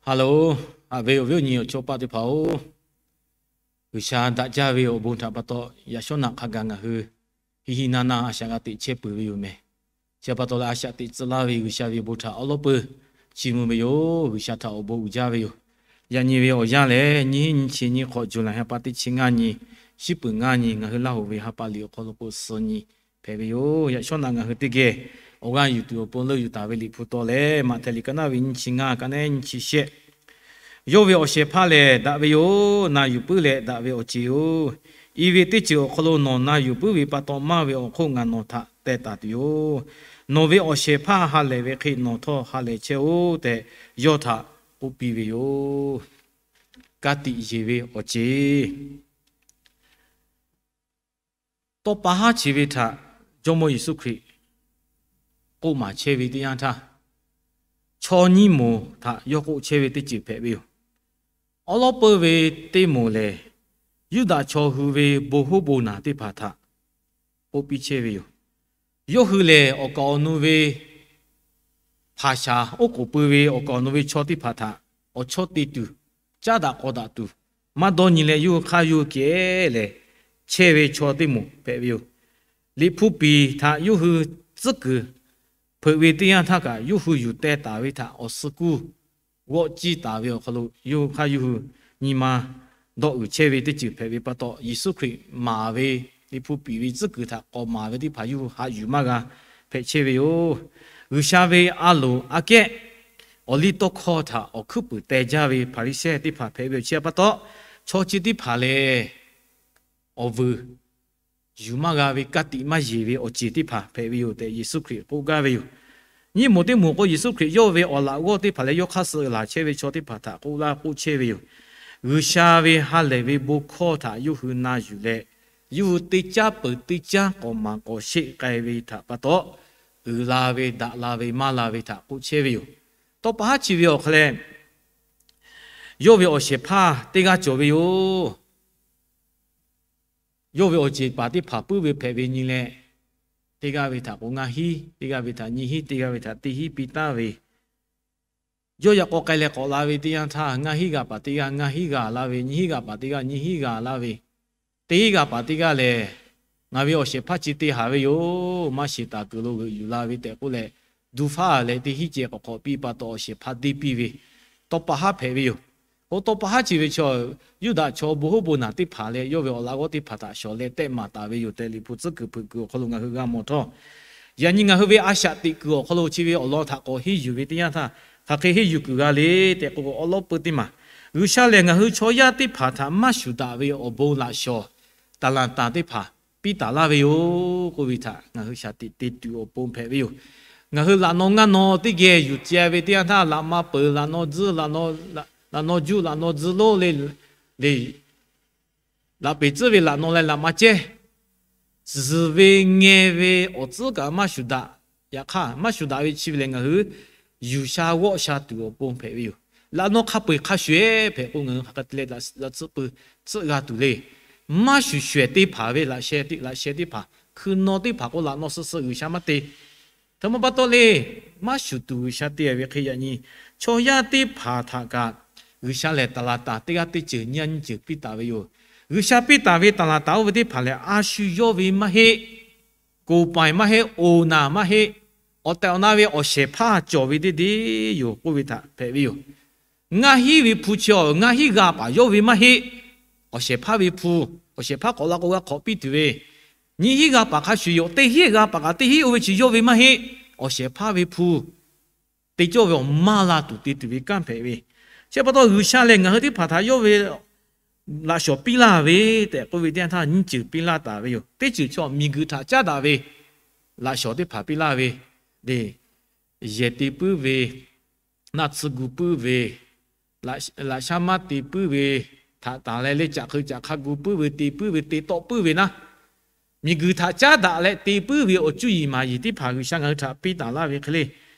Hello, haꞈ ve awˬ viˉ awˬ nyi awˬ chawˇ paˆ teˇ hpaˍ-oˬ, G'uiˬsha daꞈ jaˇ ve awˬ bon htaꞈ pa taw, yaꞈ shawˉ naꞈ hk'a gaˬ ngaˬ hui hiˆ hiˆ naˇ naˇ a shaꞈ g'a teꞈ chehˇ peuˬ ve yoˬ mehˬ. Chi pa taw leh, a shaꞈ teꞈ tcuh laˇ ve G'uiˬsha ve awˬ bon htaꞈ awˉ lawˉ peuˬ chiˇ mvuh ve yoˬ. G'uiˬsha htaꞈ awˬ bon uiˍ jaˇ ve yoˬ. Yaꞈ nyi ve awˬ yanˇ lehˬ, nyiˇ hinˉ nyiˇ chi nyiˇ hk'awꞈ, July ha pa teˇ chi ngaˇ nyi, shiˉ peuˬ ngaˇ nyi, ngaˬ hui Laˇ huˍ ve ha pa liꞈ awˬ hk'aw lo k'o suh nyi hpehꞈ ve yoˬ. Yaꞈ shawˉ naꞈ ngaˬ hui teˇ geh awˬ g'aˇ yuˬ tuˬ awˬ pon leuˇ yuˬ taˍ ve Liꞈ hpu taw leh, Maꞈhtehˍ liꞈ ka naˇ ve nyiˇ chi ngaˇ, ka naˉ nyiˇ chi shehˆ. Yawˇ ve awˬ shehˍ hpaˇ lehˬ daꞈ ve yoˬ. Na yuˬ puiˉ leh daꞈ ve awˬ ceˬ-oˬ, i ve teˇ ceuˬ awˬ hk'aw lo nawˬ na yuˬ puiˉ ve pa taw, maˇ ve awˬ hk'oˆ ngaˬ nawˬ htaꞈ teh taˍ tuˬ-oˬ. Nawˬ ve awˬ shehˍ hpaˇ ha lehˬ ve hk'e nawˬ htawˇ ha lehˬ chehˇ-oˆ tehꞈ, yawˇ htaꞈ k'oˆ piˇ ve yoˬ. Ka tiꞈ yeˬ ve awˬ ceˬ. Tawˇ pa haˉ chi ve htaꞈ Jawˇmawˇ Yeˍsuˆ Hkriꞈ k'oˆ maˍ chehˇ ve teˇ yanˇ htaˇ, chaw nyiˇ moˍ htaꞈ yawˇ k'oˆ chehˇ ve teˇ ceuˬ hpehꞈ ve yoˬ. Awˉ lawˉ peuˬ ve teˇ moˍ lehˬ, Yuˇdaꞈ chaw hui ve bon hoˉ bon naˬ teˇ hpaˍ htaꞈ k'oˆ piˇ chehˇ ve yoˬ. Yawˇ hui lehˬ, awˬ kaˍ awˬ nu ve hpaˍ shaˍ oˉ k'oˍ pui ve awˬ kaˍ awˬ nu ve chaw teˇ hpaˍ htaꞈ awˬ chawˇ te tuˬ, caˉ daꞈ k'aw daꞈ tuˬ, maˇ dawˇ nyi leh yawˇ hui hk'aˇ yawˇ hui kehˉ lehˬ, chehˇ ve chaw teˇ moˍ hpehꞈ ve yoˬ. Liꞈ hpu piˍ htaꞈ yawˇ hui tcuhˉ kuiˬ hpeuꞈ ve teˇ yanˇ htaˇ kaꞈ, yawˇ hui yuˬ teh taˍ ve htaꞈ awˬ suh kuˇ g'awˆ ciˇ taˍ ve awˬ hk'aw lo, yawˇ hui hk'aˇ yawˇ hui nyi ma dawˆ uiˍ chehˇ ve teˇ ceuˬ hpehꞈ ve pa taw, Yeˍsuˆ Hkriꞈ maˍ ve Liꞈ hpu piˍ ve tcuhˉ kuiˬ htaꞈ k'awꞈ maˍ ve teˇ hpaˍ yawˇ hui haꞈ yuˬ maˇ g'a hpehꞈ chehˇ ve yoˬ. G'uiˬsha ve a loˍ aꞈ kehˉ awˬ liˇ tawˇ hkawˇ htaꞈ awˬ hkuiˉ puiˍ teh jaˇ ve Hpaˍriˍsehˇ teˇ hpaˍ hpehꞈ ve awˬ chi pa taw, chaw chi teˇ hpaˍ lehˬ, awˬ vuiˬ yuˬ maˇ g'a ve, ka tiꞈ maˇ yeˬ ve awˬ ceˬ teˇ hpaˍ hpehꞈ ve yoˬ tehꞈ, Yeˍsuˆ Hkriꞈ k'oˆ gaˇ ve yoˬ. Nyiˇ moˍ teˇ moˍ k'o, Yeˍsuˆ Hkriꞈ yawˇ ve awˬ laꞈ g'awˇ teˇ hpaˍ leh yawˇ hk'aˇ suh laˬ chehˇ ve chaw teˇ hpaˍ htaꞈ k'oˆ laˇ k'oˆ chehˇ ve yoˬ. G'uiˬsha ve ha lehˬ ve bon hkawˇ htaꞈ yawˇ hui na yuˬ leh, yawˇ hui teˇ caˉ peuˬ teˇ caˉ k'awꞈ maˍ k'awꞈ sheˆ k'ai ve htaꞈ pa taw, uiˍ la ve, daꞈ la ve, maˇ la ve htaꞈ k'oˆ chehˇ ve yoˬ. Tawˇ pa haˉ chi ve awˬ hk'aw leh, yawˇ ve awˬ shehˍ hpaˇ teˇ g'aˇ cawˬ ve yoˬ. Yawˇ ve awˬ ceˬ paˍ teˇ hpaˍ puiˉ ve hpehꞈ ve nyi leh, teˇ g'aˇ ve htaꞈ k'o ngaˇ hinˉ, teˇ g'aˇ ve htaꞈ nyiˇ hinˉ, teˇ g'aˇ ve htaꞈ teˇ hinˉ piˇ taˍ ve, yawˇ yaꞈ k'aw k'ai leh k'awꞈ la ve teˇ yanˇ htaˇ, ngaˇ hinˉ g'aˇ paˍ teˇ g'aˇ ngaˇ hinˉ g'a laˇ ve, nyiˇ hinˉ g'aˇ paˍ teˇ g'aˇ nyiˇ hinˉ g'a laˇ ve, teˇ hinˉ g'aˇ paˍ teˇ g'aˇ lehˬ, ngaˬ ve awˬ shehˍ hpaˇ chi te haˍ ve yoˬ, maˇ shiˍ taˍ kuiˬ lo g'euꞈ yuˬ la ve tehꞈ k'oˆ leh, du faˉ leh teˇ hinˉ ceh k'awꞈ k'awꞈ piˇ pa taw, awˬ shehˍ hpaˇ deˇ piˇ ve, tawˇ pa haˉ hpehꞈ ve yoˬ. Oˇ tawˇ pa haˉ chi ve chaw, Yuˇdaꞈ chaw bon hoˉ bon naˬ teˇ hpaˍ leh yawˇ ve awˬ laꞈ g'awˇ teˇ hpaˍ htaꞈ shawˍ leh tehˆ maˍ taˍ ve yoˬ tehꞈ, Liꞈ hpu tcuhˉ kuiˬ hpeuꞈ kuiˬ awˬ hk'aw lo ngaˬ hui g'a mawˬ htawˇ, yaꞈ nyi ngaˬ hui ve a shaꞈ teꞈ kuiˬ awˬ hk'aw lo chi ve awˬ lawn htaꞈ k'awꞈ henˇ yuˬ ve teˇ yanˇ htaˇ, hk'aˬ hk'e henˇ yuˬ kuiˬ g'a le tehꞈ k'o, awˉ lawˉ peuˬ teˇ maˬ, G'uiˬsha lehˬ ngaˬ hui chaw yaˇ teˇ hpaˍ htaꞈ maˇ shuˍ daꞈ ve awˬ bon laꞈ shawˍ, taˍlaˍtaˍ teˇ hpaˍ piˇ taˍ laˇ ve yoˬ k'oˆ ve htaꞈ ngaˬ hui shaˍ tiꞈ te tuˬ awˬ pon hpehꞈ ve yoˬ. Ngaˬ hui laꞈ naw ngaˇ naw teˇ geh yuˬ ceh ve teˇ yanˇ htaˇ, laꞈ ma peuˬ, laꞈ naw juˇ, laꞈ naw juˇ, laꞈ naw juˇ lonˉ le, le, laꞈ peˍ tcuhˉ ve laꞈ naw leh laꞈ ma cehˇ, zuhˬ ve ngeh ve awˬ tcuhˉ kaꞈ maˇ shuˍ daꞈ. Yaꞈ hk'aˇ, maˇ shuˍ daꞈ ve chi ve lehˬ, ngaˬ hui yuˬ sha g'awˆ sha tuˬ awˬ pon hpehꞈ ve yoˬ. Laꞈ naw hk'a peu-eˬ hk'a shuˍ-eˬ hpehꞈ k'o, ngaˬ hui hk'aˬ hk'e te leh laꞈ tsuhˇ pui tsuhˆ g'a tuˬ le. Maˇ shuˍ shuˍ-eˬ teˇ hpaˍ ve laꞈ sheh teˇ, laꞈ sheh teˇ hpaˍ, hkui naw teˇ hpaˍ k'o, laꞈ naw suh suh G'uiˬsha maˇ te. Hk'e ma pa taw le, maˇ shuˍ tuˬ G'uiˬsha te ve hk'e yaꞈ nyi, chaw yaˇ teˇ hpaˍ htaꞈ kaꞈ G'uiˬsha lehˬ taˍlaˍtaˍ teˇ g'aˇ teˇ ceuˬ nyiˇ g'aˇ nyiˇ ceuˬ piˇ taˍ ve yoˬ. G'uiˬsha piˇ taˍ ve taˍlaˍtaˍ oˇ ve teˇ hpaˍ lehˬ, a shu yawˇ ve maˇ heˆ, koˍ paiˍ maˇ heˆ, oˍ naˬ maˇ heˆ, awˬ tehˬ awˬ na ve awˬ shehˍ hpaˇ cawˬ ve teˇ deˇ yoˬ k'oˆ ve htaꞈ hpehꞈ ve yoˬ. Ngaˇ hinˉ ve hpu chi awˬ, ngaˇ hinˉ g'a paˍ yawˇ ve maˇ heˆ. Awˬ shehˍ hpaˇ ve hpu, awˬ shehˍ hpaˇ k'awꞈ la k'o g'a hk'awꞈ piˇ tuˬ ve, nyiˇ hinˉ g'a paˍ hk'a shuˍ yoˬ. Teˇ hinˉ g'a paˍ kaꞈ teˇ hinˉ oˇ ve chi yawˇ ve maˇ heˆ. Awˬ shehˍ hpaˇ ve hpu te cawˇ ve awˬ maˇ la tuˬ te tuˬ ve kanˉ hpehꞈ ve. Chi pa taw G'uiˬsha lehˬ ngaˬ hui teˇ hpaˍ htaꞈ yawˇ ve laꞈ shawˍ piˇ laˇ ve tehꞈ k'oˆ ve teˇ yanˇ htaˇ, nyiˇ ceuˬ piˇ laˇ taˍ ve yoˬ. Teˇ ceuˬ chaw miˬguiˬ htaꞈ caˉ daꞈ ve laꞈ shawˍ teˇ hpaˍ piˇ laˇ ve le. Yehˬ te puiˉ ve, naˆ tsuhˇ gu puiˉ ve, laꞈ shaˉ maˇ te puiˉ ve, htaꞈ tanˬ leh le caꞈ hk'eu caꞈ hk'a gu puiˉ ve, te puiˉ ve, te tawˆ puiˉ ve naˉ, miˬguiˬ htaꞈ caˉ daꞈ leh te puiˉ ve awˬ cuˇ yiˍ maˍ yiˍ teˇ hpaˍ G'uiˬsha ngaˬ hui htaꞈ piˇ taˍ laˇ ve hk'e le.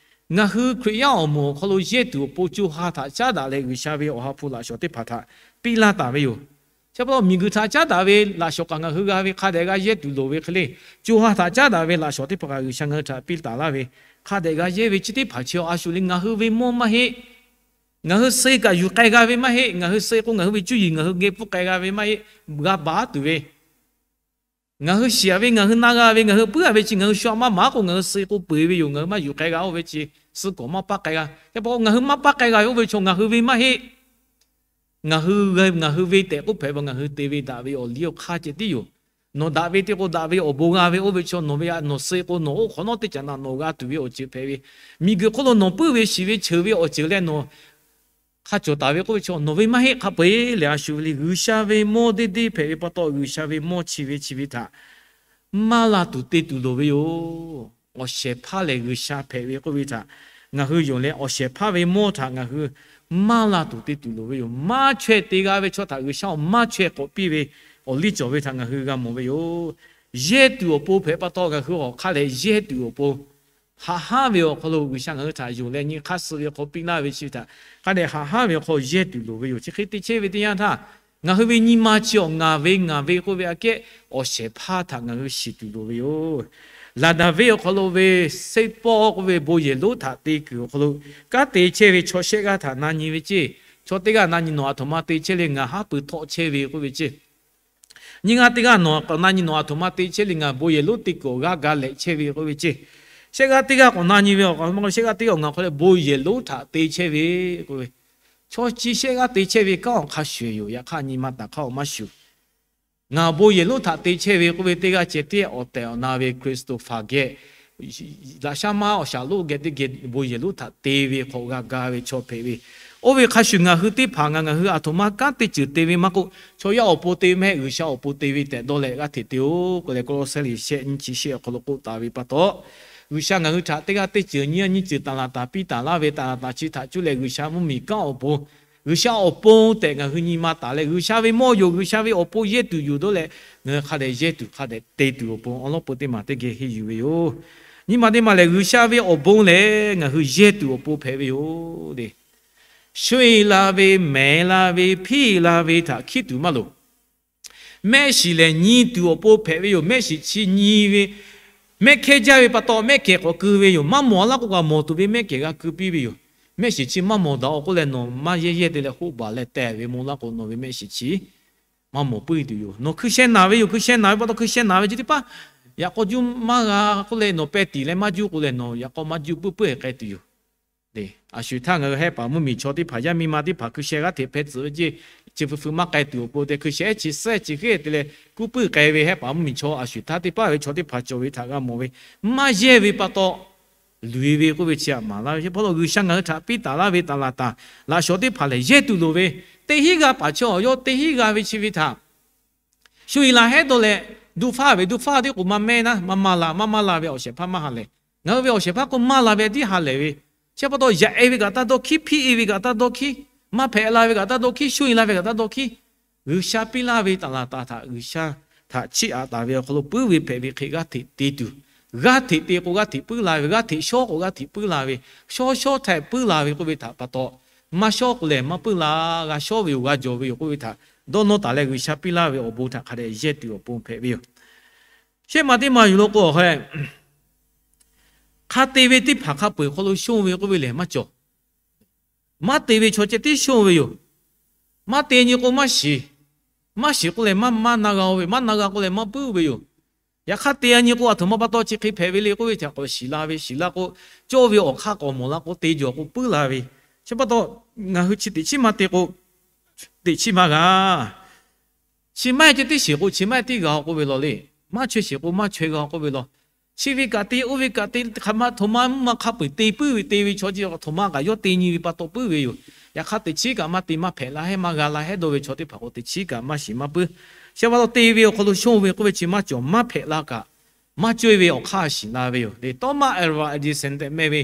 Ngaˬ hui Hkriꞈ yaˇ awˬ moˍ awˬ hk'aw lo yehˇ tuˬ awˬ pon co ha htaꞈ caˉ daꞈ leh G'uiˬsha ve awˬ ha hpu laꞈ shawˍ teˇ hpaˍ htaꞈ piˇ laˇ taˍ ve yoˬ. Chi pa taw miˬguiˬ htaꞈ caˉ daꞈ ve laꞈ shawˍ kaꞈ ngaˬ hui g'a ve hk'a dehꞈ g'a yehˇ tuˬ loˍ ve hk'e le. Co ha htaꞈ caˉ daꞈ ve laꞈ shawˍ teˇ hpaˍ kaꞈ G'uiˬsha ngaˬ hui htaꞈ piˇ taˍ laˇ ve, hk'a dehꞈ g'a yehˇ ve chi teˇ hpaˍ chi a shu le ngaˬ hui ve mawˇ maˇ heˆ. Ngaˬ hui suh kaꞈ yuˬ k'ai g'a ve maˇ heˆ. Ngaˬ hui suh k'o ngaˬ hui ve cuˇ yiˍ ngaˬ hui geh pfuhˇ k'ai g'a ve maˇ heˆ. G'a baˬ tuˬ ve, ngaˬ hui shiˍ-a ve, ngaˬ hui na g'a ve, ngaˬ hui puiˉ-a ve chi ngaˬ hui shu-a maˇ maˍ k'o, ngaˬ hui suh k'o peu-eˬ ve yoˬ. Ngaˬ hui maˇ yuˬ k'ai g'a oˇ ve chi suh k'awꞈ maˇ paˇ k'ai g'a. Yaꞈ hk'aˇ ngaˬ hui maˇ paˇ k'ai g'a ve oˇ ve chaw ngaˬ hui ve maˇ heˆ. Ngaˬ hui, ngaˬ hui ve tehꞈ k'oˆ hpehꞈ ve, ngaˬ hui te ve daꞈ ve awˬ liˇ awˬ hk'aˇ ceh tiˉ yoˬ. Nawˬ daꞈ ve te k'o, daꞈ ve awˬ bon g'a ve oˇ ve chaw nawˬ ve, nawˬ suh k'o nawˬ oˇ hk'awꞈ nawˉ teˇ caꞈ na nawˬ g'a tuˬ ve awˬ ceuˬ hpehꞈ ve, miˬguiˬ hk'oˆ lo nawˬ puiˉ ve shiˍ ve cheuˬ ve awˬ ceuˬ leh nawˬ hk'a cawˬ taˍ ve k'oˆ ve chaw nawˬ ve maˇ heˆ. Hk'a peu-eˬ lehˬ a shu ve le, G'uiˬsha ve mawˇ deˇ deˇ hpehꞈ ve pa taw, G'uiˬsha ve mawˇ chi ve chi ve htaꞈ maˇ la tuˬ te tuˬ loˍ ve yoˬ. Awˬ shehˍ hpaˇ lehˬ G'uiˬsha hpehꞈ ve k'oˆ ve htaꞈ ngaˬ hui yonˍ leh, awˬ shehˍ hpaˇ ve mawˇ htaꞈ ngaˬ hui maˇ la tuˬ te tuˬ loˍ ve yoˬ. Maˇ chaweh te g'a ve chaw htaꞈ G'uiˬsha awˬ maˇ chaweh k'awꞈ piˇ ve awˬ liˇ cawˬ ve htaꞈ ngaˬ hui g'a mawˬ ve yoˬ. Yehˇ tuˬ awˬ pon hpehꞈ pa taw, ngaˬ hui awˬ hk'a lehˬ yehˇ tuˬ awˬ pon haꞈ hanˉ ve awˬ hk'aw lo G'uiˬsha ngaˬ hui htaꞈ yonˍ leh nyi hk'aˇ suh ve hk'aw piˇ laˇ ve chi htaꞈ hk'a dehꞈ haꞈ hanˉ ve awˬ hk'aw yehˇ tuˬ loˍ ve yoˬ. Chi hk'e te chehˇ ve teˇ yanˇ htaˇ, ngaˬ hui ve nyi ma chi awˬ ngaˬ ve ngaˬ ve k'oˆ ve aꞈ kehˉ awˬ shehˍ hpaˇ htaꞈ ngaˬ hui shiˍ tuˬ loˍ ve yoˬ. Laˍdaˍviˆ awˬ hk'aw lo ve seˇ pawˆ k'oˆ ve bon yehˬ lonˉ htaꞈ te kuiˬ awˬ hk'aw lo kanˉ te chehˇ ve chaw shehˆ g'aˇ htaꞈ na nyi ve ceˇ. Chaw teˇ g'aˇ na nyi nawˬ aˬ htoꞈ ma te chehˇ le, ngaˬ haˉ pui htawˆ chehˇ ve k'oˆ ve ceˇ. Nyiˇ g'aˇ teˇ g'aˇ nawˬ k'awꞈ na nyi nawˬ aˬ htoꞈ ma te chehˇ le, ngaˬ bon yehˬ lonˉ te kuiˬ awˬ g'aˇ ga lehꞈ chehˇ ve k'oˆ ve ceˇ. Shehˆ g'aˇ teˇ g'aˇ k'awꞈ na nyi ve awˬ hk'aw lo, shehˆ g'aˇ teˇ g'aˇ awˬ ngaˬ hk'aw leh bon yehˬ lonˉ htaꞈ te chehˇ ve k'oˆ ve, chaw chi shehˆ g'aˇ te chehˇ ve kanˉ awˬ hk'a shuˍ yoˬ. Yaꞈ hk'aˇ nyi ma taˍ hk'aˇ awˬ maˇ shuˍ. Ngaˬ bon yehˬ lonˉ htaꞈ te chehˇ ve k'oˆ ve teˇ g'aˇ ceh tiˉ awˬ tehˬ awˬ na ve Christopher geh laꞈ shaˉ maˇ awˬ shaˍ lonˉ geh teˇ geh bon yehˬ lonˉ htaꞈ te ve hk'awꞈ g'a ga ve chaw hpehꞈ ve. Oˇ ve hk'a shuˍ ngaˬ hui teˇ hpaˍ ngaˬ, ngaˬ hui aˬ htoꞈ ma kanˉ teˇ ceuˬ te ve maˇ k'oˆ, chaw yaˇ awˬ pon te ve maˇ heˆ, G'uiˬsha awˬ pon te ve tehꞈ dawˇ leh g'aˇ hteꞈ te-oˬ k'oˆ leh, Kawˇlawˇsehˇ liꞈ shehˆ nyiˇ chi shehˆ awˬ hk'aw lo k'oˆ taˍ ve pa taw, G'uiˬsha ngaˬ hui htaꞈ teˇ g'aˇ teˇ ceuˬ nyiˇ g'aˇ nyiˇ ceuˬ taˍ laˍ taˍ piˇ taˍ laˇ ve taˍ laˍ taˍ chi htaꞈ cuˇ leh G'uiˬsha mvuhˇmiˬ kanˉ awˬ pon, G'uiˬsha awˬ pon tehꞈ ngaˬ hui nyi ma taˍ leh, G'uiˬsha ve mawˇ yoˬ, G'uiˬsha ve awˬ pon yehˇ tuˬ yoˬ dawˇ leh, ngaˬ hui hk'a dehꞈ yehˇ tuˬ hk'a dehꞈ te tuˬ awˬ pon awˬ lawn peuˬ teˇ maˬ teˇ geh henˇ yuˬ ve yoˬ. Nyiˇ ma teˇ maˬ lehˬ, G'uiˬsha ve awˬ bon lehˬ ngaˬ hui yehˇ tuˬ awˬ pon hpehꞈ ve yoˬ le. Sho-eˬ la ve, mehˍ la ve, hpiˇ la ve htaꞈ hkiˉ tuˬ maˇ loˍ. Mehˆ shiˍ lehˬ nyi tuˬ awˬ pon hpehꞈ ve yoˬ. Mehˆ shiˍ chi nyi ve, mehˆ hkehˇ jaˇ ve pa taw mehˆ kehˬ k'awꞈ keu ve yoˬ. Maˇ mawˬ laˇ k'o kaꞈ mawˬ tuˬ ve mehˆ kehˬ g'a keu piˇ ve yoˬ. Mehˆ shiˍ chi maˇ mawˬ daꞈ-o k'oˆ leh nawˬ maˇ yehˇ yehˇ te leh hoˆ baˬ leh teh ve mawˬ laˇ k'o, nawˬ ve mehˆ shiˍ chi maˇ mawˬ puiˉ tuˬ yoˬ. Nawˬ hkui sheh naˍ ve yoˬ. Hkui sheh naˍ ve pa taw hkui sheh naˍ ve chi teˇ hpaˍ yaꞈ k'aw juˇ maˇ g'a k'oˆ leh nawˬ peh tiˍ leh maˇ juˇ k'oˆ leh nawˬ yaꞈ k'aw maˇ juˇ puiˉ puiˉ k'ai tuˬ yoˬ. Aˬ shuˍ htaˇ ngaˬ hui hehˆ paˍ mvuhˇmiˬ chaw teˇ hpaˍ yaˇ miˇ ma teˇ hpaˍ hkui sheh g'aˇ hteꞈ hpeh tcuhꞈ ve ceˇ, chi feu feu maˇ k'ai tuˬ awˬ pon te hkui sheh ehˉ chi suhˉ chi hk'e te leh kuˉ puiˉ k'ai ve hehˆ paˍ mvuhˇmiˬ chaw aˬ shuˍ htaˇ teˇ hpaˍ ve chaw teˇ hpaˍ cawˬ ve htaꞈ g'a mawˬ ve, maˇ yehˇ ve pa taw luˬ-e ve k'oˆ ve chi aꞈ maˍ laˇ ve. Chi pa taw G'uiˬsha ngaˬ hui htaꞈ piˇ taˍ laˇ ve taˍ laˍ taˍ laꞈ shawnˍ teˇ hpaˍ lehˬ yehˇ tuˬ loˍ ve, teˇ hinˉ g'a paˍ chaw awˬ yawˇ teˇ hinˉ g'a ve chi ve htaꞈ shu-e la hehˉ dawˇ leh, duˇ faˇ ve duˇ faˇ teˇ k'oˍ maˇ mehˉ naˉ, maˇ maˇ la, maˇ maˇ la ve awˬ shehˍ hpaˇ maˇ ha lehˬ, ngaˬ hui ve awˬ shehˍ hpaˇ k'oˆ maˇ la ve tiˉ ha lehˬ ve, chi pa taw yaꞈ-e ve kaꞈ taˇ dawˇ hkiˉ, hpiˇ-e ve kaꞈ taˇ dawˇ hkiˉ, maˇ hpehꞈ la ve kaꞈ taˇ dawˇ hkiˉ, shu-e la ve kaꞈ taˇ dawˇ hkiˉ. G'uiˬsha piˇ laˇ ve taˍ laˍ taˍ htaꞈ G'uiˬsha htaꞈ chiˇ aꞈ taˍ ve awˬ hk'aw lo puiˉ ve hpehꞈ ve hk'e g'aˇ hteꞈ te tuˬ, g'aˇ hteꞈ te k'o g'aˇ hteꞈ puiˉ la ve, g'aˇ hteꞈ shawˉ k'o g'aˇ hteꞈ puiˉ la ve, shawˉ shawˉ htaꞈ puiˉ la ve k'oˆ ve htaꞈ pa taw, maˇ shawˉ k'o lehˬ maˇ puiˉ la, g'a shawˉ ve yoˬ, g'a jawˬ ve yoˬ k'oˆ ve htaꞈ dawˇ nawˇ taˍ leh G'uiˬsha piˇ laˇ ve awˬ bon htaꞈ hk'a dehꞈ yehˇ tuˬ awˬ pon hpehꞈ ve yoˬ. Shehˆ ma teˇ ma yuˬ lo k'o, hk'a te ve teˇ hpaˍ hk'a peu-eˬ hk'aw lo shonˇ ve k'oˆ ve lehˬ maˇ cawˬ. Maˇ te ve chaw ceh tiˉ shonˇ ve yoˬ. Maˇ te nyi k'o maˇ shiˍ, maˇ shiˍ k'oˆ lehˬ maˇ maˇ na g'a-o ve, maˇ na g'a k'oˆ lehˬ maˇ puiˉ ve yoˬ. Yaꞈ hk'aˇ te-a nyi k'o aˬ htoꞈ ma pa taw chi hk'e hpehꞈ ve le k'oˆ ve htaꞈ k'awꞈ shiˍ la ve, shiˍ la k'o, cawˇ ve awˬ hk'aˇ k'awꞈ mawˬ la k'o te jawˬ k'o puiˉ la ve. Chi pa taw ngaˬ hui chi teꞈ chiˉ maˇ te k'o, teꞈ chiˉ maˇ g'a. Chi maˇ heˆ ceh tiˉ shiˍ k'o chi maˇ heˆ tiˉ g'a-o k'oˆ ve law le. Maˇ chaweh shiˍ k'o maˇ chaweh g'a-o k'oˆ ve law. Chi ve kaꞈ te, oˇ ve kaꞈ te, hk'aˬ ma htoꞈ ma mvuhˇ ma hk'a peu-eˬ te puiˉ ve te ve chaw chi htoꞈ ma kaꞈ yawˇ te nyi ve pa taw puiˉ ve yoˬ. Yaꞈ hk'aˇ teꞈ chiˉ kaꞈ maˇ te, maˇ hpehꞈ la hehˉ, maˇ g'a la hehˉ dawˇ ve chaw teˇ hpaˍ k'o teꞈ chiˉ kaꞈ maˇ shiˍ maˇ puiˉ. Chi pa taw te ve awˬ hk'aw lo shonˇ ve k'oˆ ve chi maˇ cawˬ, maˇ hpehꞈ la kaꞈ maˇ caweh ve awˬ hk'aˇ shiˍ la ve yoˬ le. Tawˇmaˆ Edward Edison tehꞈ meh ve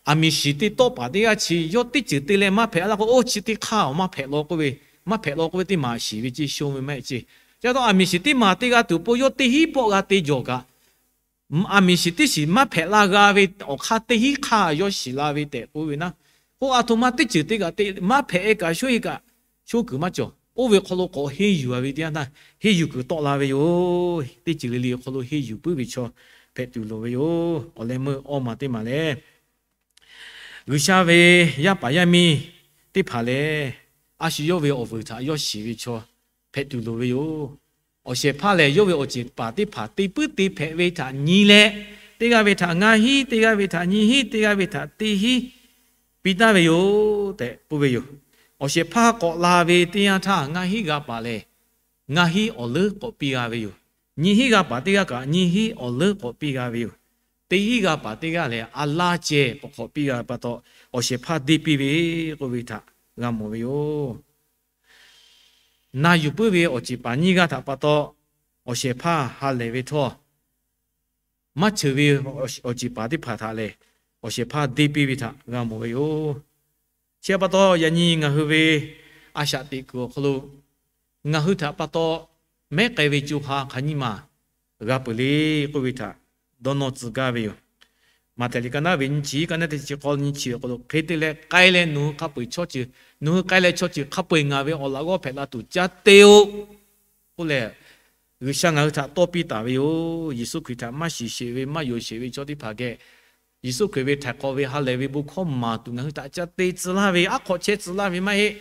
aˬ miˍ shiˍ teˇ tawˆ paˍ teˇ g'aˇ chi yawˇ teˇ ceuˬ te leh maˇ hpehꞈ la k'o, oˇ chi teˇ hk'aˇ maˇ hpehꞈ law k'oˆ ve, maˇ hpehꞈ law k'oˆ ve teˇ maˬ shiˍ ve ceˇ, shonˇ ve maˇ heˆ ceˇ. Chi pa taw aˬ miˍ shiˍ teˇ maˬ teˇ g'aˇ tuˬ po yawˇ teˇ hinˉ pawˆ g'a te jawˬ kaꞈ, aˬ miˍ shiˍ teˇ shiˍ maˇ hpehꞈ la g'a ve awˬ hk'aˇ teˇ hinˉ hk'aˇ yawˇ shiˍ la ve tehꞈ k'oˆ ve naˉ, k'o aˬ htoꞈ ma teˇ ceuˬ te kaꞈ te maˇ hpehꞈ-e kaꞈ shonˇ-e kaꞈ shonˇ kuiˬ maˇ cawˬ. Oˇ ve hk'aw lo k'awꞈ henˇ yuˬ-a ve teˇ yanˇ htaˇ henˇ yuˬ kuiˬ tawˆ la ve yoˬ. Teˇ ceuˬ le le awˬ hk'aw lo henˇ yuˬ puiˉ ve chaw hpehꞈ tuˬ loˍ ve yoˬ. Awˬ leh meuˇ awˇ ma teˇ maˬ lehˬ, G'uiˬsha ve yaˇ paˍ yaˇ miˇ teˇ hpaˍ lehˬ, a shu yawˇ ve awˬ vuiˬ htaꞈ yawˇ shiˍ ve chaw hpehꞈ tuˬ loˍ ve yoˬ. Awˬ shehˍ hpaˇ lehˬ, yawˇ ve awˬ ceˬ paˍ teˇ hpaˍ te puiˉ te hpehꞈ ve htaꞈ nyi leh, teˇ g'aˇ ve htaꞈ ngaˇ hinˉ, teˇ g'aˇ ve htaꞈ nyiˇ hinˉ, teˇ g'aˇ ve htaꞈ teˇ hinˉ piˇ taˍ ve yoˬ tehꞈ k'oˆ ve yoˬ. Awˬ shehˍ hpaˇ k'awꞈ la ve teˇ yanˇ htaˇ, ngaˇ hinˉ g'a paˍ lehˬ, ngaˇ hinˉ awˬ leuˉ k'awꞈ piˇ g'a ve yoˬ. Nyiˇ hinˉ g'a paˍ teˇ g'aˇ kaꞈ nyiˇ hinˉ awˬ leuˉ k'awꞈ piˇ g'a ve yoˬ. Teˇ hinˉ g'a paˍ teˇ g'aˇ lehˬ, a laˇ ceh k'awꞈ k'awꞈ piˇ g'a ve pa taw, awˬ shehˍ hpaˇ deˇ piˇ ve k'oˆ ve htaꞈ g'a mawˬ ve yoˬ. Na yuˬ puiˉ ve awˬ ceˬ paˍ nyiˇ g'aˇ htaꞈ pa taw, awˬ shehˍ hpaˇ ha lehˬ ve htawˇ, maˇ cheuˬ ve awˬ ceˬ paˍ teˇ hpaˍ htaꞈ lehˬ, awˬ shehˍ hpaˇ deˇ piˇ ve htaꞈ g'a mawˬ ve yoˬ. Chi pa taw, yaꞈ nyi ngaˬ hui ve a shaꞈ teꞈ kuiˬ awˬ hk'aw lo ngaˬ hui htaꞈ pa taw mehˉ k'ai ve co ha hk'aˬ nyiˇ maˬ g'a peuˬ le k'oˆ ve htaꞈ dawˇ nawˇ tcuh gaˇ ve yoˬ. Maꞈhtehˍ liꞈ ka naˉ ve nyiˇ chi, ka naˉ teˇ chi k'awˇ nyiˇ chi awˬ hk'aw lo, hk'e te leh k'ai leh nawˬ hui hk'a peu-eˬ chaw ceuˬ, nawˬ hui k'ai leh chaw ceuˬ hk'a peu-eˬ ngaˬ ve awˬ laꞈ g'awˇ hpehꞈ la tuˬ caˇ te-o k'oˆ leh, G'uiˬsha ngaˬ hui htaꞈ tawˇ piˇ taˍ ve yoˬ. Yeˍsuˆ Hkriꞈ htaꞈ maˇ shiˍ sheˍ ve, maˇ yonˍ sheˍ ve chaw teˇ hpaˍ geh, Yeˍsuˆ Hkriꞈ ve htaiˍ hk'awꞈ ve ha lehˬ ve bon hkawˇ maˍ tuˬ ngaˬ hui htaꞈ caˇ te tcuh laˇ ve, aˉ hk'awꞈ chehˇ tcuh laˇ ve maˇ heˆ.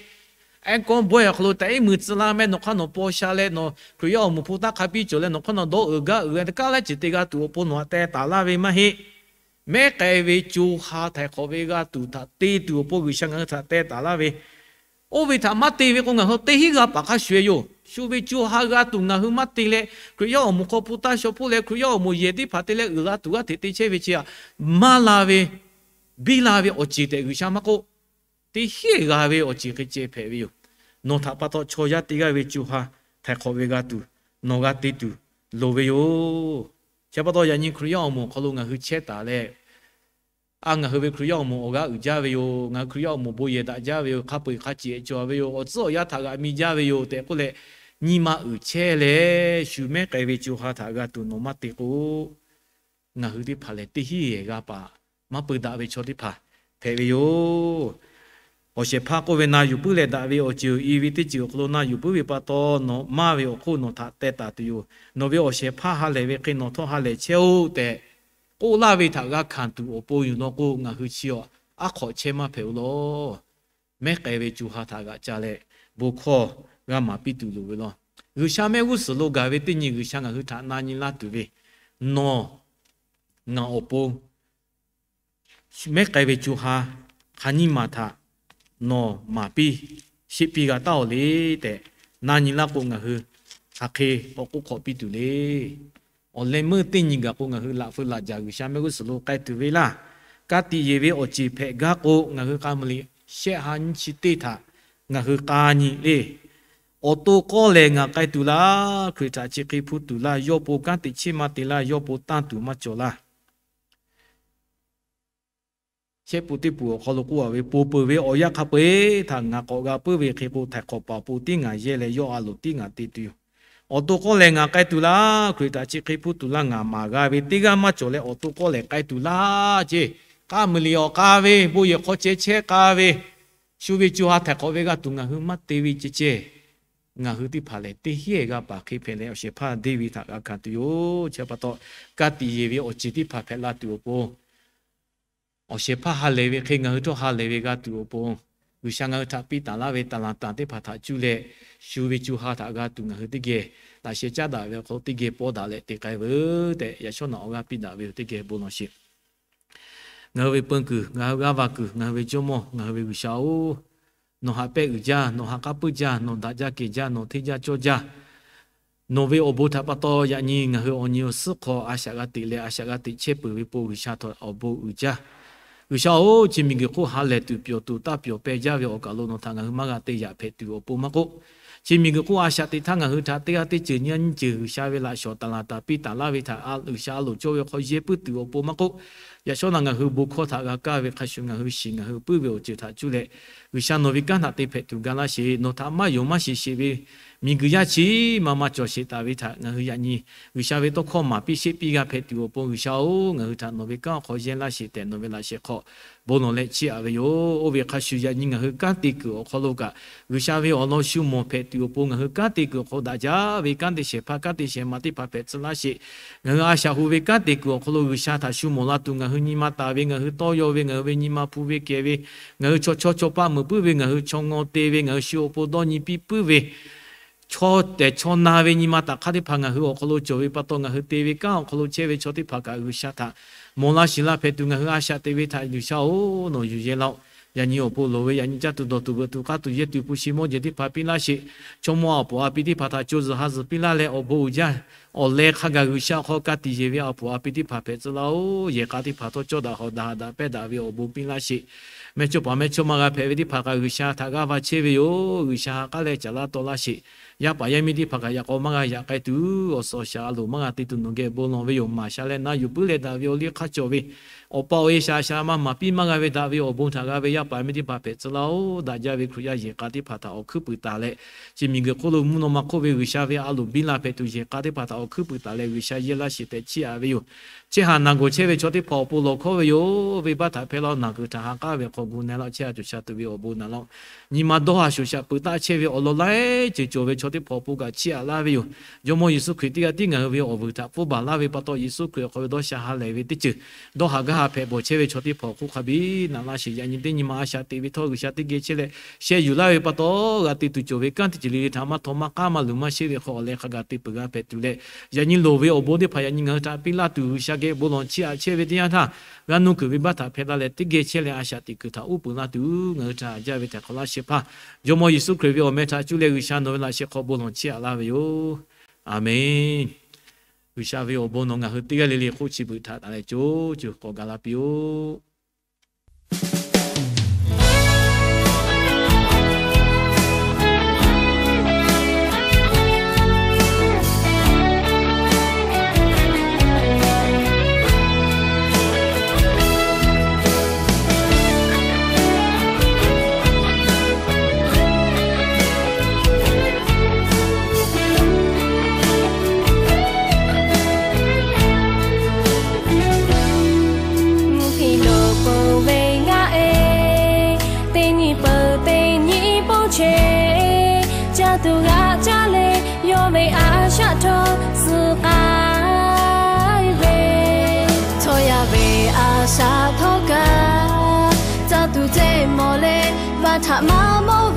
Ehˉ kawˇ bawehˇ awˬ hk'aw lo taꞈ iˉ mui tcuh laˇ mehˆ, nawˬ hk'aˇ nawˬ paw sha leh nawˬ Hkriꞈ yaˇ awˬ moˍ hpu taˇ hk'a biˇ cawˬ leh nawˬ hk'aˇ nawˬ dawˇ uiˍ gaˇ uiˍ ve teˇ kaˉ laiˉ ceuˬ te g'a tuˬ awˬ pon nawˬ htaꞈ teh taˍ laˇ ve maˇ heˆ. Mehˉ k'ai ve co ha htaiˍ hk'awꞈ ve g'a tuˬ htaꞈ te tuˬ awˬ pon G'uiˬsha ngaˬ hui htaꞈ teh taˍ laˇ ve, oˇ ve htaꞈ maˇ te ve k'o, ngaˬ hui teˇ hinˉ g'a paˍ hk'a shuˍ-e yoˬ. Shu ve co ha g'a tuˬ ngaˬ hui maˇ te leh, Hkriꞈ yaˇ awˬ moˍ hk'aw hpu taˇ shaw hpfuhˆ leh, Hkriꞈ yaˇ awˬ moˍ yehˬ teˇ hpaˍ te leh uiˍ la tuˬ g'aˇ hteꞈ te chehˇ ve chi htaꞈ maˇ la ve, biˇ la ve awˬ ceˬ tehꞈ G'uiˬsha maˇ k'oˆ. Teˇ hinˉ g'a ve awˬ ceˬ hk'e ceh hpehꞈ ve yoˬ. Nawˬ htaꞈ pa taw chaw yaˇ teˇ g'aˇ ve co ha htaiˍ hk'awꞈ ve g'a tuˬ, nawˬ g'a te tuˬ loˍ ve yoˬ. Chi pa taw yaꞈ nyi Hkriꞈ yaˇ awˬ moˍ awˬ hk'aw lo ngaˬ hui chehˇ taˍ leh, a, ngaˬ hui ve Hkriꞈ yaˇ awˬ moˍ awˬ g'aˇ uiˍ jaˇ ve yoˬ. Ngaˬ hui Hkriꞈ yaˇ awˬ moˍ bon yehˬ daꞈ jaˇ ve yoˬ. Hk'a peu-eˬ hk'a ceꞈ cawˬ ve yoˬ. Awˬ tcuhˉ awˬ yaˇ htaꞈ g'aꞈ mi jaˇ ve yoˬ tehꞈ k'oˆ leh, nyi ma uiˍ chehˇ leh shu mehˉ k'ai ve co ha htaꞈ g'a tuˬ nawˬ maˇ te k'o, ngaˬ hui teˇ hpaˍ lehˬ teˇ hinˉ yehˬ g'a paˍ maˇ peu daꞈ ve chaw teˇ hpaˍ hpehꞈ ve yoˬ. Awˬ shehˍ hpaˇ k'oˆ ve, na yuˬ puiˉ leh daꞈ ve awˬ ceuˬ, i ve teˇ ceuˬ awˬ hk'aw lo na yuˬ puiˉ ve pa taw, nawˬ maˇ ve awˬ hk'oˆ nawˬ htaꞈ teh taˍ tuˬ yoˬ. Nawˬ ve awˬ shehˍ hpaˇ ha lehˬ ve hk'e nawˬ htawˇ ha lehˬ chehˇ-oˆ tehꞈ k'oˆ laˇ ve htaꞈ g'a hkanˍ tuˬ awˬ pon yoˬ. Nawˬ k'o ngaˬ hui chi awˬ aˉ hk'awꞈ chehˇ maˇ hpehꞈ-o lawˬ. Mehˉ k'ai ve co ha htaꞈ g'aꞈ ca leh, bon hkawˇ g'a maˍ piˇ tuˬ loˍ ve lawˬ. G'uiˬsha mehˆ g'uˇ suhˍ lo gaˬ ve teˇ nyi G'uiˬsha ngaˬ hui htaꞈ na nyi laˇ tuˬ ve, nawˬ ngaˬ awˬ pon mehˉ k'ai ve co ha hk'aˬ nyiˇ maˬ htaꞈ nawˬ maˍ piˇ sheˆ piˇ g'a taˉ-oˬ le tehꞈ na nyi laˇ k'o, ngaˬ hui hk'aˬ hk'e k'awꞈ k'oˆ hk'awꞈ piˇ tuˬ le. Awˬ leh meuˇ teˇ nyi gaˬ k'o, ngaˬ hui laꞈ feu laꞈ jaˬ G'uiˬsha mehˆ g'uˇ suhˍ lo k'ai tuˬ ve laˇ. Ka tiꞈ yeˬ ve awˬ ceˬ hpehꞈ gaˇ k'o, ngaˬ hui k'a mui liꞈ shehˆ ha nyiˇ chi teˇ htaꞈ ngaˬ hui k'a nyi le. Awˬ to k'awˇ lehˬ ngaˬ k'ai tuˬ laˇ. Hkriꞈ htaꞈ chi hk'e hpuˇ tuˬ laˇ. Yawˇ po kanˉ te chiˇ maˇ te laˇ. Yawˇ po tanˇ tuˬ maˇ cawˬ laˇ. Shehˆ pun teˇ pun awˬ hk'aw lo k'oˆ-a ve, po peuˬ ve awˬ yanˇ hk'a peu-eˬ htaꞈ ngaˬ k'awꞈ g'a puiˉ ve hk'e k'o, htaiˍ hk'awꞈ paˍ awˬ pon tiˉ ngaˬ yehˇ leh, yawˇ a loˍ tiˉ ngaˬ te tuˬ yoˬ. Awˬ to k'awˇ lehˬ ngaˬ k'ai tuˬ laˇ. Hkriꞈ htaꞈ chi hk'e hpuˇ tuˬ laˇ ngaˬ maˍ g'a ve teˇ g'aˇ maˇ cawˬ leh, awˬ to k'awˇ lehˬ k'ai tuˬ laˇ ce. K'a mui liꞈ awˬ k'a ve, bon yehˬ hk'aw ceh chehˇ k'a ve, shu ve co ha htaiˍ hk'awꞈ ve g'a tuˬ ngaˬ hui maˇ te ve ceh ceh, ngaˬ hui teˇ hpaˍ lehˬ teˇ hinˉ g'a paˍ hk'e hpehꞈ leh, awˬ shehˍ hpaˇ deˇ ve htaꞈ g'a hkanˍ tuˬ yoˬ. Chi pa taw, ka tiꞈ yeˬ ve awˬ ceˬ teˇ hpaˍ hpehꞈ la tuˬ awˬ pon, awˬ shehˍ hpaˇ ha lehˬ ve hk'e ngaˬ hui htawˇ ha lehˬ ve g'a tuˬ awˬ pon, G'uiˬsha ngaˬ hui htaꞈ piˇ taˍ laˇ ve taˍlaˍtanˍ teˇ hpaˍ htaꞈ cuˇ leh, shu ve co ha htaꞈ g'a tuˬ ngaˬ hui teˇ geh laꞈ sheh caˉ daꞈ ve awˬ hk'aw lo teˇ geh pawˇ daꞈ leh te k'ai veuˬ tehꞈ, yaꞈ shawˉ naꞈ awˬ g'aˇ piˇ daꞈ ve yoˬ. Teˇ geh bon lawˬ sheˍ. Ngaˬ hui ve peun kuiˬ, ngaˬ hui g'aˇ va kuiˬ, ngaˬ hui ve Jawˇmawˇ, ngaˬ hui ve G'uiˬsha-oˬ, nawˬ haꞈ pehˇ uiˍ jaˇ, nawˬ haꞈ k'aˉ puiˉ jaˇ, nawˬ daꞈ jaˇ kehˬ jaˇ, nawˬ hteˇ jaˇ cawˇ jaˇ. Nawˬ ve awˬ bon htaꞈ pa taw yaꞈ nyi ngaˬ hui awˬ nyi awˬ suhˉ hk'aw a shaꞈ g'a teꞈ leh a shaꞈ g'a teꞈ chehˇ peuˬ ve po G'uiˬsha htawˇ awˬ bon uiˍ jaˇ. G'uiˬsha-oˬ, chi miˬguiˬ hk'oˆ ha lehˬ tuˬ pyawˬ tuˬ taˇ pyawˬ peh jaˇ ve awˬ kaˬ lo nawˬ htaꞈ ngaˬ hui maˇ g'a te yaꞈ hpehꞈ tuˬ awˬ pon maˇ k'oˆ, chi miˬguiˬ hk'oˆ a shaꞈ teꞈ htaˇ ngaˬ hui htaꞈ teˇ g'aˇ teˇ ceuˬ nyiˇ g'aˇ nyiˇ ceuˬ G'uiˬsha ve laꞈ shawˍ taˍlaˍtanˍ piˇ taˍ laˇ ve htaꞈ G'uiˬsha a loˍ cawˇ ve hk'aw yehˇ puiˉ tuˬ awˬ pon maˇ k'oˆ, yaꞈ shawˉ naꞈ ngaˬ hui bon hkawˇ htaꞈ g'a kaˇ ve hk'a shuˍ ngaˬ hui shiˍ ngaˬ hui puiˉ ve awˬ ceuˬ htaꞈ cuˇ leh, G'uiˬsha nawˬ ve kanˉ htaꞈ te hpehꞈ tuˬ ga laˇ sheˍ. Nawˬ htaꞈ maˇ yonˍ maˇ shiˍ sheˍ ve miˬguiˬ yaˇ chi maˇ maˇ cawˬ sheˍ taˍ ve htaꞈ ngaˬ hui yaꞈ nyi G'uiˬsha ve tawˇ hkawˇ maˍ piˇ sheˆ piˇ g'a hpehꞈ tuˬ awˬ pon, G'uiˬsha-oˬ, ngaˬ hui htaꞈ nawˬ ve kanˉ awˬ hk'aw yehˇ laˇ sheˍ tehꞈ nawˬ ve laꞈ sheh hk'aw bon lawˬ leh chiˇ aꞈ ve yoˬ. Oˇ ve hk'a shuˍ, yaꞈ nyi ngaˬ hui kanˉ te kuiˬ awˬ hk'aw lo kaꞈ, G'uiˬsha ve awˬ lawn shu mawˬ hpehꞈ tuˬ awˬ pon, ngaˬ hui kanˉ te kuiˬ awˬ hk'aw daꞈ jaˇ ve kanˉ te shehˍ hpaˇ, kanˉ te shehˍ ma teˇ hpaˍ hpehꞈ tcuh laˇ sheˍ. Ngaˬ hui a shaꞈ hu ve kanˉ te kuiˬ awˬ hk'aw lo G'uiˬsha htaꞈ shu mawˬ la tuˬ, ngaˬ hui nyi ma taˍ ve, ngaˬ hui tawˇ yaw ve, ngaˬ hui ve nyi ma hpu ve kehˬ ve, ngaˬ hui chaw chawˇ chaw paˆ meuꞈ puiˉ ve, ngaˬ hui chaw ngaw te ve, ngaˬ hui shu awˬ pon dawˇ nyi piˇ puiˉ ve, chaw tehˬ chaw na ve nyi ma taꞈ hk'aˇ teˇ hpaˍ ngaˬ hui awˬ hk'aw lo cawˬ ve pa taw, ngaˬ hui te ve kanˉ awˬ hk'aw lo chehˇ ve chaw teˇ hpaˍ kaꞈ G'uiˬsha htaꞈ mawˬ la shiˍ la hpehꞈ tuˬ ngaˬ hui a shaꞈ te ve htaꞈ G'uiˬsha-oˬ, nawˬ yuˬ yehˇ laˇ-oˆ. Yaꞈ nyi awˬ pon loˍ ve, yaꞈ nyi caˇ tuˬ dawˬ tuˬ veuꞈ tuˬ k'aˇ tuˬ yehˇ tuˬ hpu shi mawˇ jehˬ teˇ hpaˍ piˇ laˇ sheˍ. Chaw mawˇ a poˍ a pi teˇ hpaˍ htaꞈ co zuhˬ ha zuhˬ piˇ laˇ leh, awˬ bon uiˍ jaˇ awˬ leh hk'a gaˬ G'uiˬsha awˬ hk'aw ka tiꞈ yeˬ ve a poˍ a pi teˇ hpaˍ hpehꞈ tcuh laˇ-oˆ. Yehˬ k'a teˇ hpaˍ htawˇ cawˇ daꞈ hawˍ daꞈ daꞈ pehˇ daꞈ ve awˬ bon piˇ laˇ sheˍ. Mehˇ chawˇ paˍ mehˇ chawˇ maˇ g'a hpehꞈ ve teˇ hpaˍ kaꞈ G'uiˬsha htaꞈ g'aˇ va chehˇ ve yoˬ. G'uiˬsha ha k'aˉ leh caˍ laˇ taw laˇ sheˍ. Yaˇ paˍ yaˇ miˇ teˇ hpaˍ kaꞈ yaꞈ k'aw maˇ g'a yaꞈ k'ai tuˬ, awˬ suhˍ awˬ shaˍ a loˍ maˇ g'a te tuˬ nawˬ geh bon lawˬ ve yoˬ. Maˍ sha leh na yuˬ puiˉ leh daꞈ ve awˬ liˇ hk'aˇ cawˬ ve, awˬ pa awˬ e shaˍ shaˍ maˇ maˍ piˇ maˇ g'a ve daꞈ ve awˬ bon htaꞈ g'a ve yaˇ paˍ yaˇ miˇ teˇ hpaˍ hpehꞈ tcuh laˇ-oˆ. Daꞈ jaˇ ve Hkriꞈ yaˇ yehˬ k'a teˇ hpaˍ htaꞈ awˬ hkuiˉ puiˍ taˍ leh, chi miˬguiˬ hk'oˆ lo mvuhˇ naw ma hk'oˆ ve G'uiˬsha ve a loˍ biˇ la hpehꞈ tuˬ yehˬ k'a teˇ hpaˍ htaꞈ awˬ hkuiˉ puiˍ taˍ leh G'uiˬsha yehˇ laˇ sheˍ tehꞈ chiˇ aꞈ ve yoˬ. Chehˇ haˍ naˬ gawˬ chehˇ ve chaw teˇ hpaˍ awˬ pon lawˬ hkawˉ ve yoˬ. Venˇbaˆ htaꞈ hpehˇ laˇ-oˆ. Naˬ kuiˬ htaꞈ ha k'aˉ ve hk'aw gu na laˇ-oˆ. Chehˇ haˍ cawˬ sha tuˬ ve awˬ bon na laˇ-oˆ. Nyi ma dawˇ haˍ shoˍ shaꞈ peuˬ taˆ chehˇ ve awˬ lawn laiˉ ceuˬ cawˬ ve chaw teˇ hpaˍ awˬ pon kaꞈ chiˇ aꞈ laˇ ve yoˬ. Jawˇmawˇ Yeˍsuˆ Hkriꞈ teˇ g'aˇ tiˉ ngaˬ hui ve awˬ vuiˬ htaꞈ pfuhˇ baˬ laˇ ve pa taw, Yeˍsuˆ Hkriꞈ awˬ hk'aw ve dawˇ sha ha lehˬ ve teˇ ceuˬ dawˇ haˍ gaˇ haˍ hpehꞈ bawˬ chehˇ ve chaw teˇ hpaˍ awˬ hk'oˆ hk'a biˇ na laˇ sheˍ. Yaꞈ nyi teˇ nyi ma a shaꞈ teꞈ ve htawˇ, G'uiˬsha teˇ geh chehˇ leh sheh yuˬ laˇ ve pa taw, g'a te tuˬ cawˬ ve kanˉ teˇ ceuˬ le le htaꞈ maˇ htaw maˇ k'aˉ maˇ luˬ maˇ sheˆ ve hk'aw awˬ leh hk'a gaˬ te peuˬ g'a hpehꞈ tuˬ leh, yaꞈ nyi loˍ ve awˬ bon teˇ hpaˍ yaꞈ nyi ngaˬ hui htaꞈ piˇ laˇ tuˬ G'uiˬsha geh bon lawˬ chiˇ aꞈ chehˇ ve teˇ yanˇ htaˇ, g'a nuˇ kuiˬ venˇbaˆ htaꞈ hpehˇ laˇ leh teˇ geh chehˇ leh a shaꞈ teꞈ kuiˬ htaꞈ uˉ peunˍ laˇ tuˬ ngaˬ hui htaꞈ jaˇ ve htaꞈ hk'awꞈ laˇ shehˍ hpaˇ Jawˇmawˇ Yeˍsuˆ Hkriꞈ ve awˬ meh htaꞈ cuˇ leh G'uiˬsha nawˬ ve laꞈ sheh hk'aw bon lawˬ chiˇ aꞈ laˇ ve yoˬ. Aˬmenˍ. G'uiˬsha ve awˬ bon nawˬ ngaˬ hui teˇ g'aˇ le le hk'oˆ chi beuꞈ htaꞈ taˍ leh co co k'awꞈ gaˬ la piˇ-oˆ. Mvuhˇ hkiˬ lo pon ve ngaˇ e, teˇ nyi peuˬ teˇ nyi pon che, caˇ tuˬ g'aꞈ caˇ le, yawˇ ve a shaꞈ htawˇ suh k'ai ve, htawˇ yaˇ ve a shaꞈ htawˇ kaꞈ caˇ tuˬ ceh mawˬ le, vaˇ htaꞈ maˇ mawˬ